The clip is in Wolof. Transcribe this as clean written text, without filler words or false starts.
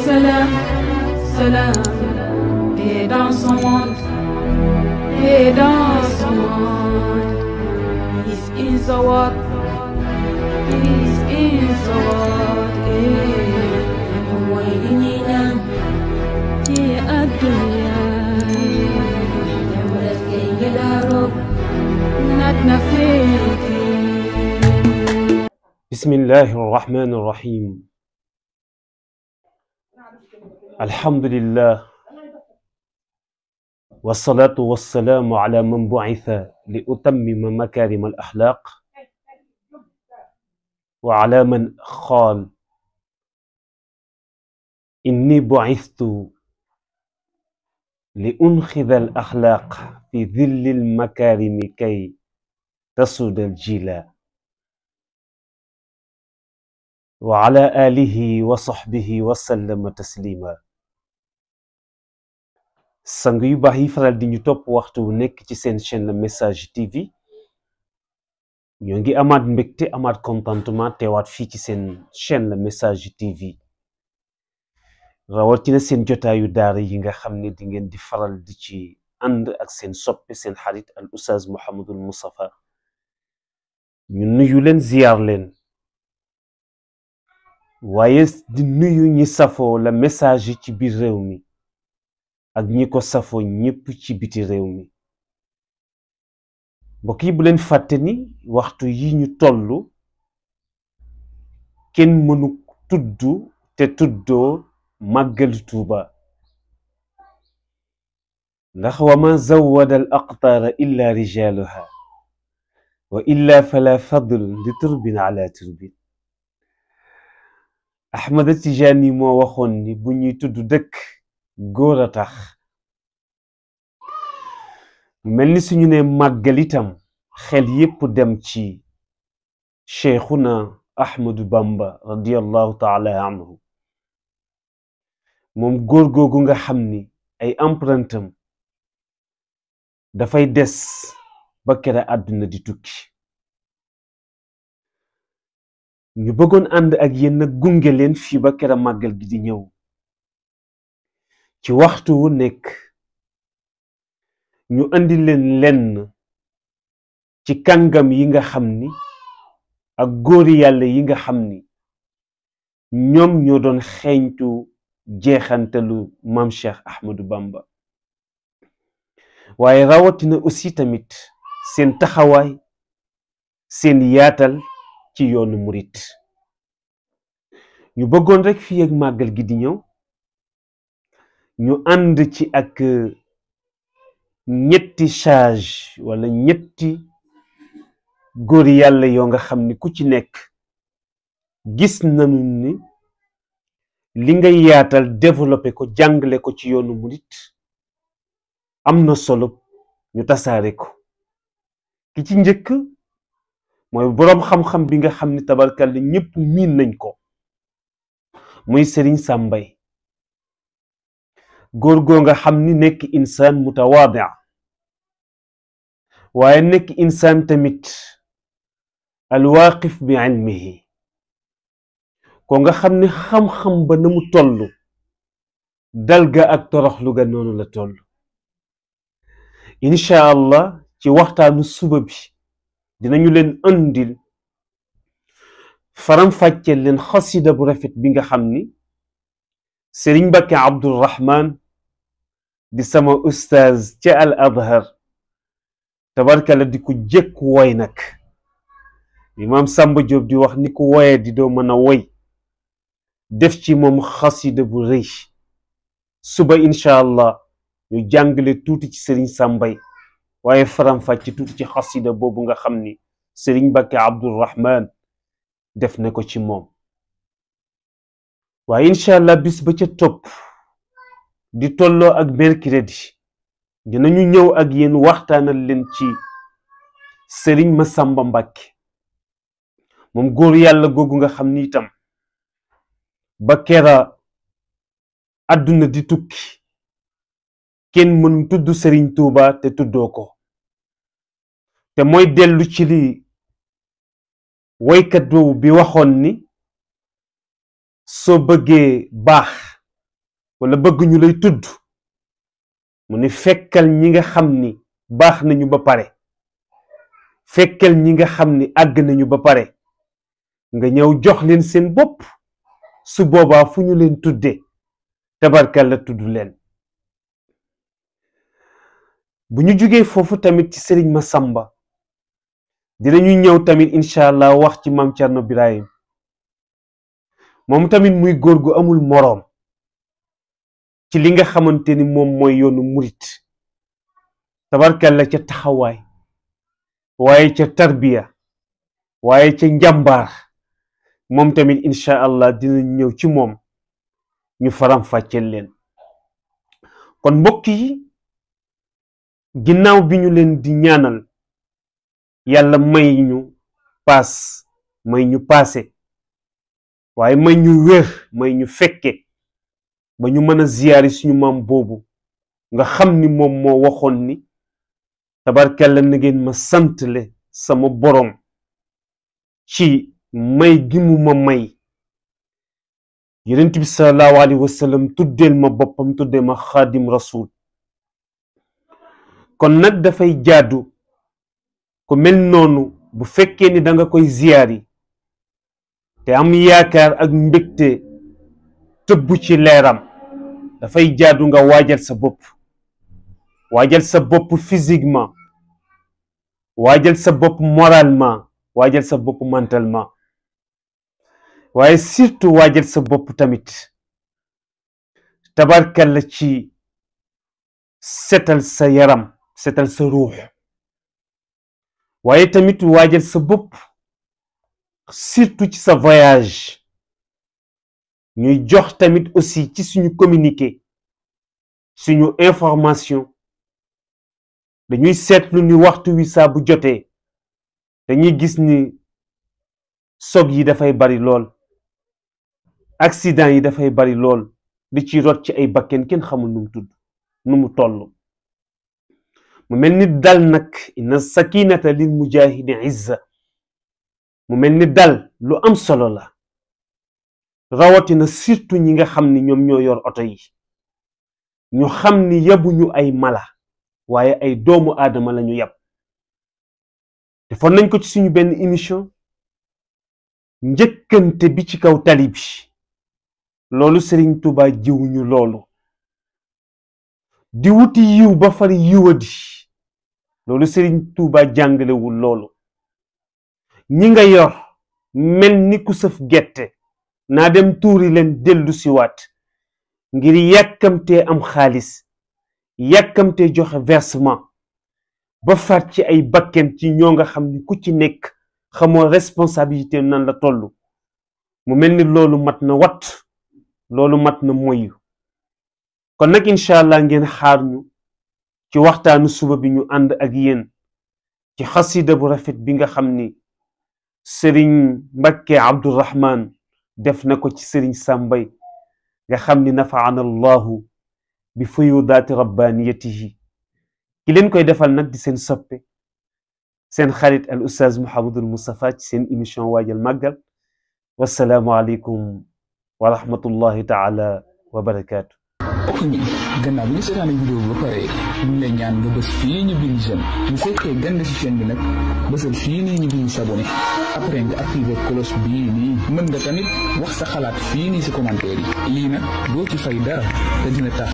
Salam, salam, paix dans son monde, paix dans son monde. Peace in the world, peace in the world. موينينا في الدنيا يمرك يا رب نتنفيك. بسم الله الرحمن الرحيم. الحمد لله والصلاة والسلام على من بعث لأتمم مكارم الأخلاق وعلى من قال إني بعثت لأنخذ الأخلاق في ظل المكارم كي تسود الجيل وعلى آله وصحبه وسلم تسليما. sang yu baax yi faral di ñu topp waxtu wu nekk ci seen chaîne Le Message TV ñoo ngi amaat mbégte amaat contentement teewaat fii ci seen chaîne Le Message TV rawatina seen jotaayu daara yi nga xam ne di ngeen di faral di ci ànd ak seen soppe seen xarit al oustaz Mouhamadul Moustapha. ñu nuyu leen ziyaar leen waaye di nuyu ñi safoo Le Message ci biir réew mi ak ñi ko safoo ñépp ci biti réew mi. mbokk yi bu leen fàtte ni waxtu yi ñu tollu kenn mënu tudd te tuddoo màggal Tuuba ndax wa ma zawwada al aqtaara illa rijaluha wa illa fala fadl li turbin ala turbin. Ahmada Tijaani moo waxoon ni bu ñuy tudd dëkk góor a tax. mel ni suñu ne màggal itam xel yépp dem ci cheikhuna Ahmadu Bamba radiyallahu taala anhu, moom góor googu nga xam ni ay empreintam dafay des ba kera àdduna di tukki. ñu bëggoon ànd ak yéen nag gunge leen fii ba kera màggal gi di ñëw ci waxtu wu nekk ñu andi leen lenn ci kàngam yi nga xam ni ak góori yàlla yi nga xam ni ñoom ñoo doon xeeñtu jeexantalu maam Cheikh Ahmadou Bamba, waaye rawatina aussi tamit seen taxawaay seen yaatal ci yoonu murit. ñu bëggoon rekk fii ak màggal gi di ñëw ñu ànd ci ak ñetti charge wala ñetti góori yàlla yoo nga xam ni ku ci nekk gis nañu ni li nga yaatal développé ko jàngale ko ci yoonu murit am na solo ñu tasaare ko. ki ci njëkk mooy boroom xam-xam bi nga xam ni tabarkal ñépp miin nañ ko muy Sëriñ Sàmbay, góor goo nga xam ni nekk insaan mutawaadi waaye nekk insaan tamit alwaaqif bi ilmihi, ko nga xam ni xam-xam ba na mu toll dalga ak toroxlu ga noonu la toll. incha allah ci waxtaanu suba bi dinañu leen andil faram-fàcce leen xasida bu rafet bi nga xam ni Sëriñ Mbakke Abdurrahman di sama ustaaz ca al Azhar tabarkala di ko jëkk woy nag. Imaam Samba Diop di wax ni ko woye di doo mën a woy, def ci moom xasida bu rëy. suba incha allah ñu jàngale tuuti ci Sëriñ Sàmbay waaye faram-fàcce tuuti ci xasida boobu nga xam ni Sëriñ Mbakke Abdurrahman def na ko ci moom. waaye incha allah bis ba ca topp di tolloo ak mercredi dinañu ñëw ak yéen waxtaanal leen ci Sëriñ Masamba Mbàkke, moom góor yàlla googu nga xam ni itam ba kera àdduna di tukki kenn mënu tudd Sëriñ Tuuba te tuddoo ko. te mooy dellu ci li woykat boobu bi waxoon ni soo bëggee baax wala bëgg ñu lay tudd mu ne fekkal ñi nga xam ni baax nañu ba pare fekkal ñi nga xam ni àgg nañu ba pare nga ñëw jox leen seen bopp su boobaa fu ñu leen tudde tabarkalla tudd leen. bu ñu jugee foofu tamit ci Sëriñ Masamba dinañu ñëw tamit incha allah wax ci Maam Cerno Birahim moom tamit muy góor gu amul moroom ci li nga xamante ni moom mooy yoonu murit tabarkalla ca taxawaay waaye ca tarbiya waaye ca njàmbaar moom tamit incha allah dinañ ñëw ci moom ñu faram fàcceel leen. kon mbokk yi ginnaaw bi ñu leen di ñaanal yàlla may ñu paas may ñu paase waaye may ñu wér may ñu fekke ba ñu mën a ziyaari suñu maam boobu nga xam ni moom moo waxoon ni tabarkalla na ngeen ma santle sama borom ci may gi mu ma may yonent bi sallallahu alayhi wa sallam tuddeel ma boppam tuddee ma xaadim rasul. kon nag dafay jaadu ku mel noonu bu fekkee ni danga koy ziyaari te am yaakaar ak mbégte tëbb ci leeram dafay jaadu nga waajal sa bopp physiquement waajal sa bopp moralement waajal sa bopp mentalement waaye surtout waajal sa bopp tamit tabarkalla ci setal sa yaram setal sa ruux waaye tamit waajal sa bopp surtout ci sa voyage ñuy jox tamit aussi ci suñu communiqué suñu information dañuy seetlu ni waxtu wi saa bu jotee dañuy gis ni sog yi dafay bari lool accident yi dafay bari lool di ci rot ci ay bakken kenn xamul nu mu tudd nu mu toll mu mel ni dal nag inna sakinata lil mujahidi izza mu mel ni dal lu am solo la rawatina surtout ñi nga xam ni ñoom ñoo yor oto yi ñu xam ni yabuñu ay mala waaye ay doomu aadama lañu yab defoon nañ ko ci suñu benn émission njëkkante bi ci kaw tali bi loolu Serigne Touba jiwuñu loolu di wuti yiw ba far yiwadi loolu Serigne Touba jàngalewul loolu ñi nga yor mel ni ku sëf gette naa dem tuuri leen dellu siwaat ngir yàkkamtee am xaalis yàkkamtee joxe versement ba faat ci ay bakken ci ñoo nga xam ni ku ci nekk xamoo responsabilité nan la tollu mu mel ni loolu mat na wat loolu mat na moyu kon nag incha allah ngeen xaar ñu ci waxtaanu suba bi ñu ànd ak yéen ci xasida bu rafet bi nga xam ni Sëriñ Mbakke Abdourahman def na ko ci Sëriñ Sàmbay nga xam ni nafaana allahu bi fuyudaati rabbaniyatihi ki leen koy defal nag di seen soppe seen xarit al ustaaz Mouhamadul Moustapha ci seen émission waajal màggal wasalaamu aleykum wa rahmatullahi taala wa barakaatu. ok gannaaw bi nga seetaan vidéo ba pare ñu ngi lay ñaan nga bës fii ñu bind j'aime bu fekkee gën ci chaîne bi nag bësal fii nii ñu bind s'abonné après nga activer cloche bii nii mën nga tamit wax sa xalaat fii nii si commentaire yi lii nag doo ci fay dara te dina tax